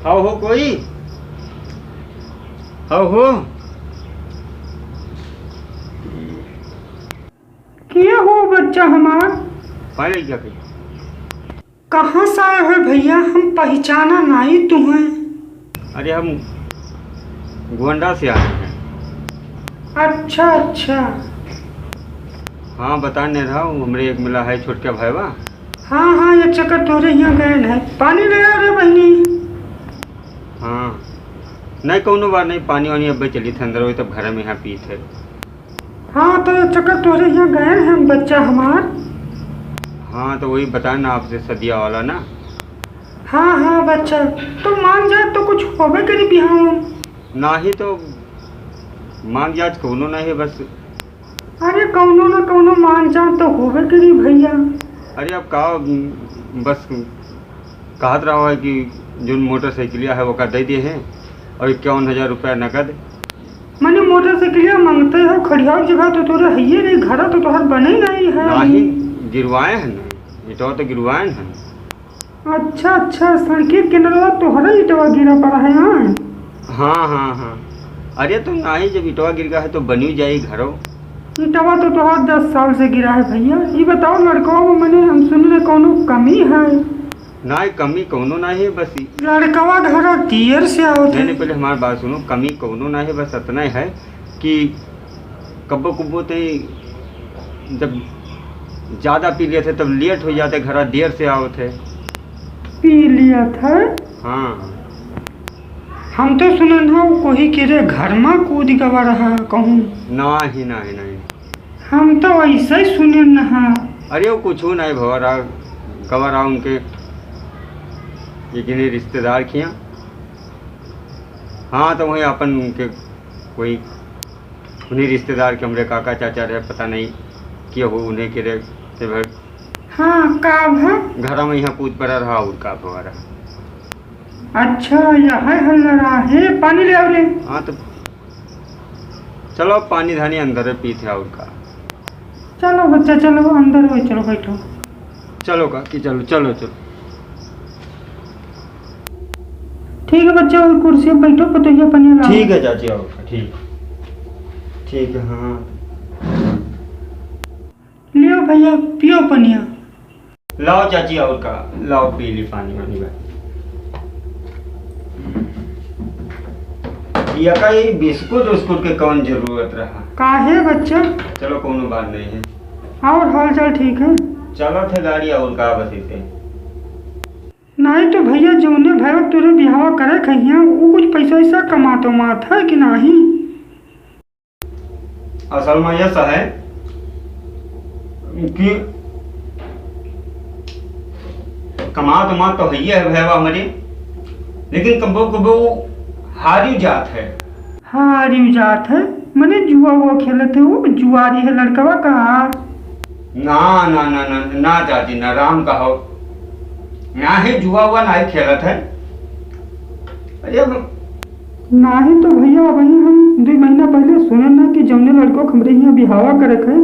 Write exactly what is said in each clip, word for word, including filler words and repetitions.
हौ हो कोई? हौ हो? के हो बच्चा हमार? पानी लेके आके। कहाँ से आए हो भैया? हम पहचाना नाई तुम्हें। अरे, हम गोंडा से आए हैं। अच्छा, अच्छा। हाँ, बता नहीं रहा हूँ, हमरे एक मिला है छोटका भाईवा। हाँ, हाँ, एक चक्कर तोरे यहाँ गए हैं। पानी ले आ रे बहनी। हाँ, नहीं, कौनो बात नहीं, पानी वानी अब्बे चली थे अंदर, वही तब घर में यहाँ पी थे। हाँ, तो एक चक्कर तोरे यहाँ गए हैं बच्चा हमार। हाँ, तो वही बताए ना आपसे, सदिया वाला ना। हाँ, हाँ, बच्चा, तो मान जा तो कुछ होबे करी बिहाव। नाही तो मान जात कौनो नाही है, बस। अरे, कौनो ना कौनो मान जान तो होबे करी भैया। अरे, अब का, बस कहत रहा है कि जोन मोटरसाइकिलिया है, ओका दे दिए हैं और इक्यावन हजार रुपया नगद। मने मोटरसाइकिलिया मांगते हो, खड़ियाव जगह तो तोरे हइये नहीं, घर तो तोहर बने नहीं है। नाही, गिरवाए हैं ना, इटवा तो गिरवाए हैं। अच्छा, अच्छा, सड़के किनारवा तोहरा इटवा गिरा पड़ा है, हाँ? हाँ, हाँ, हाँ। अरे तो नाही, जब इटवा गिर गया है तो बनी जाई घरो। इटवा तो तोहार दस साल से गिरा है भैया। ई बताओ लड़कवा में मने हम सुन रहे कौनो कमी है? नाही, कमी कौनो नाही है, बस ई लड़कवा घरा देर से आवत नहीं, है। नहीं, पहले हमार बात सुनो, कमी कौनो नाही है, बस इतना ही है कि कब्बो कब्बो ते जब ज्यादा पी लेते तब लेट हो जाते, घरा देर से आवत है। पी लिया था? हाँ। हम तो सुनन हो कोही के रे घर मा कूद गवा रहा कहूँ। नाही, नाही, नाही। हम तो ऐसे ही सुनन हा। अरे वो कुछ नहीं भवा रहा, गवा रहा उनके ये किन्हीं रिश्तेदार किया। हाँ, तो वही अपन उनके कोई उन्हीं रिश्तेदार के हमरे काका चाचा रहे, पता नहीं के हो उन्हें के रहे, ते भर हाँ, का भा? घरा में यहाँ कूद पड़ा रहा और का भवा रहा। अच्छा, यह है हल्ला रहा है, पानी ले आओ रे। हाँ, तो चलो, पानी धानी अंदर है, पीते और का। चलो बच्चा, चलो अंदर हो, चलो बैठो। चलो काकी, चलो, चलो, चलो। ठीक है बच्चा, वही कुर्सी पे बैठो, पतोहिया पनिया लाओ। ठीक है चाची, आओ, ठीक, ठीक है, हाँ। लियो भैया, पियो पनिया। लाओ चाची, और का, लाओ पी ली पानी वानी बा। या का ई बिस्कुट उस्कुट के कौन जरूरत रहा? काहे बच्चा? चलो, कौनो बात नहीं है। और हाल चाल ठीक है? चलत है गाड़ी, और का बस इसे। नहीं तो भैया, जौने भैया तोरे बिहावा करे खइया, वो कुछ पैसा वैसा कमात उमात है कि नहीं? असल में यह है कि कमात उमात तो हइये है भैया हमारे, लेकिन कबो कबो हारी जात है। हारी जात है? मने जुआ उआ खेलत है, वो जुआरी है लड़कवा का? ना, ना, ना, ना, ना चाची, ना, राम का हो। ना ही जुआ उआ ना ही खेलत है। अरे अब नाही तो भैया, वही हम दुई महीना पहले सुने ना कि जौने लड़को हमरे यहाँ बिहावा करे है,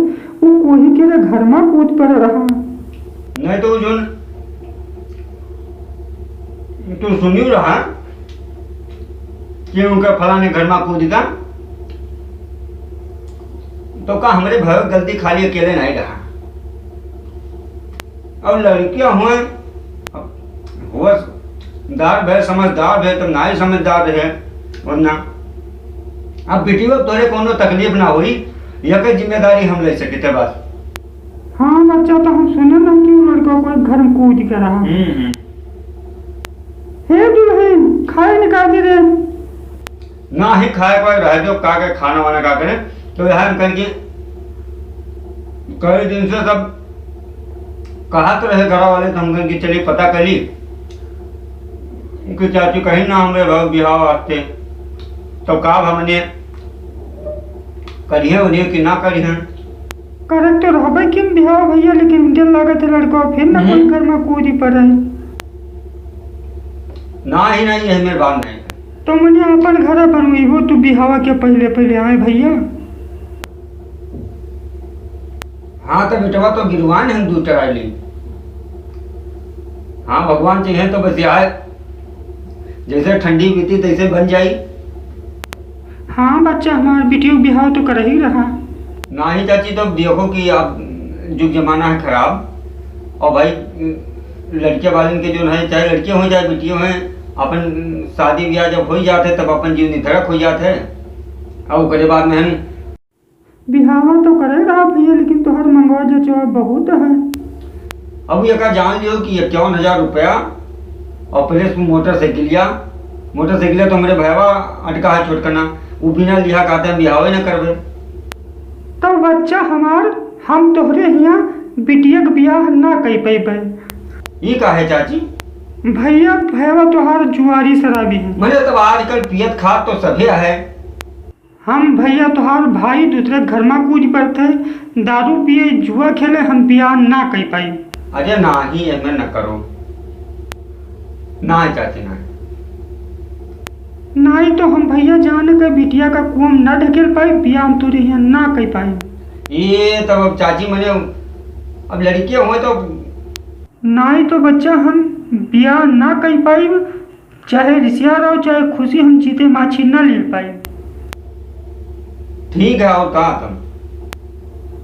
वो वही के रे घर मा कूद पड़ रहा। नहीं तो जौन तू सुनियो रहा कि उनका फलाने घर मा कूद का, तो का हमरे भाई गलती खाली अकेले नहीं रहा। अब लड़कियां हुए, अब होशदार भे, समझदार भे, तब ना ही समझदार रहे, वरना अब बेटियों तोरे कोनो तकलीफ ना होई, यह के जिम्मेदारी हम ले सके थे बस। हाँ बच्चा, तो हम सुने ना कि वो लड़का कोई घर में कूद के रहा। हम्म, हम्म। हे दुल्हन, खाए निकाल दे रे। ना ही खाए पाए रह जो, का के खाना वाना का करे, तो यहाँ हम कहें कि कई दिन से सब कहत रहे घर वाले, तो हम कहें कि चलिए पता करी कि चाची कहीं ना हमरे भाव बिहाव आते, तो का हमने करिए उन्हें कि ना करिए। करे तो रहबे किन बिहाव भैया, लेकिन दिल लागत है लड़का फिर ना कोई हम्म। घर में कूदी पड़े। ना ही नहीं है मेरे बाप नहीं। तो मने अपन घर बनवेबो तू बिहावा के पहले पहले आए भैया। हाँ, तो बेटवा तो गिरवान हम दू टराली। हाँ, भगवान जी हैं तो बस आए, जैसे ठंडी बीती तैसे बन जाई। हाँ बच्चा, हमार बिटियो बिहाव तो करही रहा। नाही चाची, तो अब देखो कि अब जुग जमाना है खराब, और भाई लड़के वालन के जो है, चाहे लड़के हो चाहे बिटियो हैं, अपन शादी ब्याह जब होइ जात है तब अपन जीव निधड़क होइ जात है, और ओकरे बाद में हम बिहावा तो करे रहा भैया, लेकिन तोहर मंगवा जचवा बहुत है। अब एका जान लियो कि इक्यावन हजार रुपया और plus मोटरसाइकिलिया, मोटरसाइकिलिया तो हमरे भैया अटका है छोटकना, उ बिना लिहा कहते हम बिहावे न करबे। तो बच्चा हमार, हम तोहरे हियाँ बिटिया के बियाह ना कई पइबे। ई काहे चाची? भैया, भैया तोहार जुआरी शराबी है। मने तब आजकल पियत खात तो सभे है। हम भैया तोहार भाई दूसरे घर मा कूद पड़ते, दारू पिए, जुआ खेले, हम बियाह ना कई पाई। अरे नाही, एमे न करो। नाही चाची, नाही। नाही तो हम भैया जान के बिटिया का कुआं ना ढकेल पाई, बियाह हम तोरे हियाँ ना कई पाई। ये तब अब चाची मने अब लड़के हुए तो नाही तो बच्चा हम बियाह ना कई पाई, चाहे रिसिया रहो, चाहे खुशी, हम जीते माछी ना ले पाई। ठीक है, और का तुम?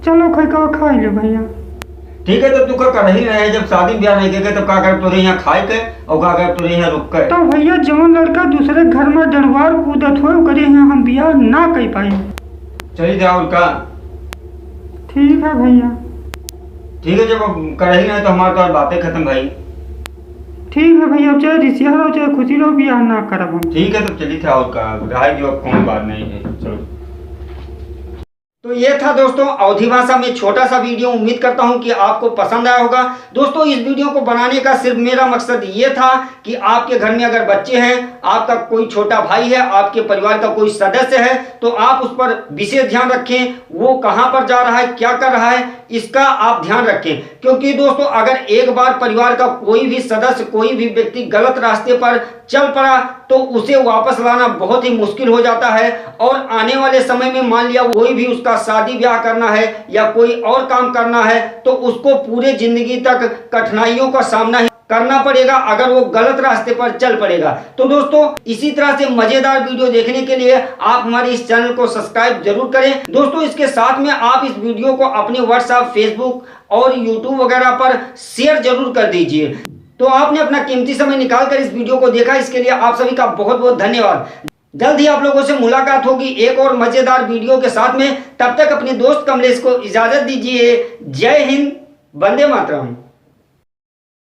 चलो, खाई का खाई लो भैया। ठीक है, तो तू का करही रहे, जब शादी ब्याह नहीं के, तब का कर तोरे यहाँ खाए के, और का कर तोरे यहाँ रुक के? तो भैया, जवन लड़का दूसरे घर में डंडवार कूदत हो, ओकरे यहाँ हम बियाह ना कई पाई। चली जा, और का? ठीक है भैया। ठीक है, जब अब करही रहे तो हमार तो आज बातें खत्म भाई। ठीक है भैया, अब चाहे रिसिया रहो, चाहे खुशी रहो, बियाह ना करब हम। ठीक है, तब चली था, और का, रहाई दियो, अब कौन बात नहीं है, चलो। तो ये था दोस्तों अवधी भाषा में छोटा सा वीडियो। उम्मीद करता हूँ कि आपको पसंद आया होगा। दोस्तों, इस वीडियो को बनाने का सिर्फ मेरा मकसद ये था कि आपके घर में अगर बच्चे हैं, आपका कोई छोटा भाई है, आपके परिवार का कोई सदस्य है, तो आप उस पर विशेष ध्यान रखें, वो कहाँ पर जा रहा है, क्या कर रहा है, इसका आप ध्यान रखें। क्योंकि दोस्तों, अगर एक बार परिवार का कोई भी सदस्य, कोई भी व्यक्ति गलत रास्ते पर चल पड़ा, तो उसे वापस लाना बहुत ही मुश्किल हो जाता है। और आने वाले समय में मान लिया कोई भी उसका शादी ब्याह करना है या कोई और काम करना है, तो उसको पूरे जिंदगी तक कठिनाइयों का सामना ही करना पड़ेगा अगर वो गलत रास्ते पर चल पड़ेगा। तो दोस्तों, इसी तरह से मजेदार वीडियो देखने के लिए आप हमारे इस चैनल को सब्सक्राइब जरूर करें। दोस्तों, इसके साथ में आप इस वीडियो को अपने WhatsApp, Facebook और YouTube वगैरह पर शेयर जरूर कर दीजिए। तो आपने अपना कीमती समय निकाल कर इस वीडियो को देखा, इसके लिए आप सभी का बहुत बहुत धन्यवाद। जल्द ही आप लोगों से मुलाकात होगी एक और मजेदार वीडियो के साथ में। तब तक अपने दोस्त कमलेश को इजाजत दीजिए। जय हिंद, वंदे मातरम।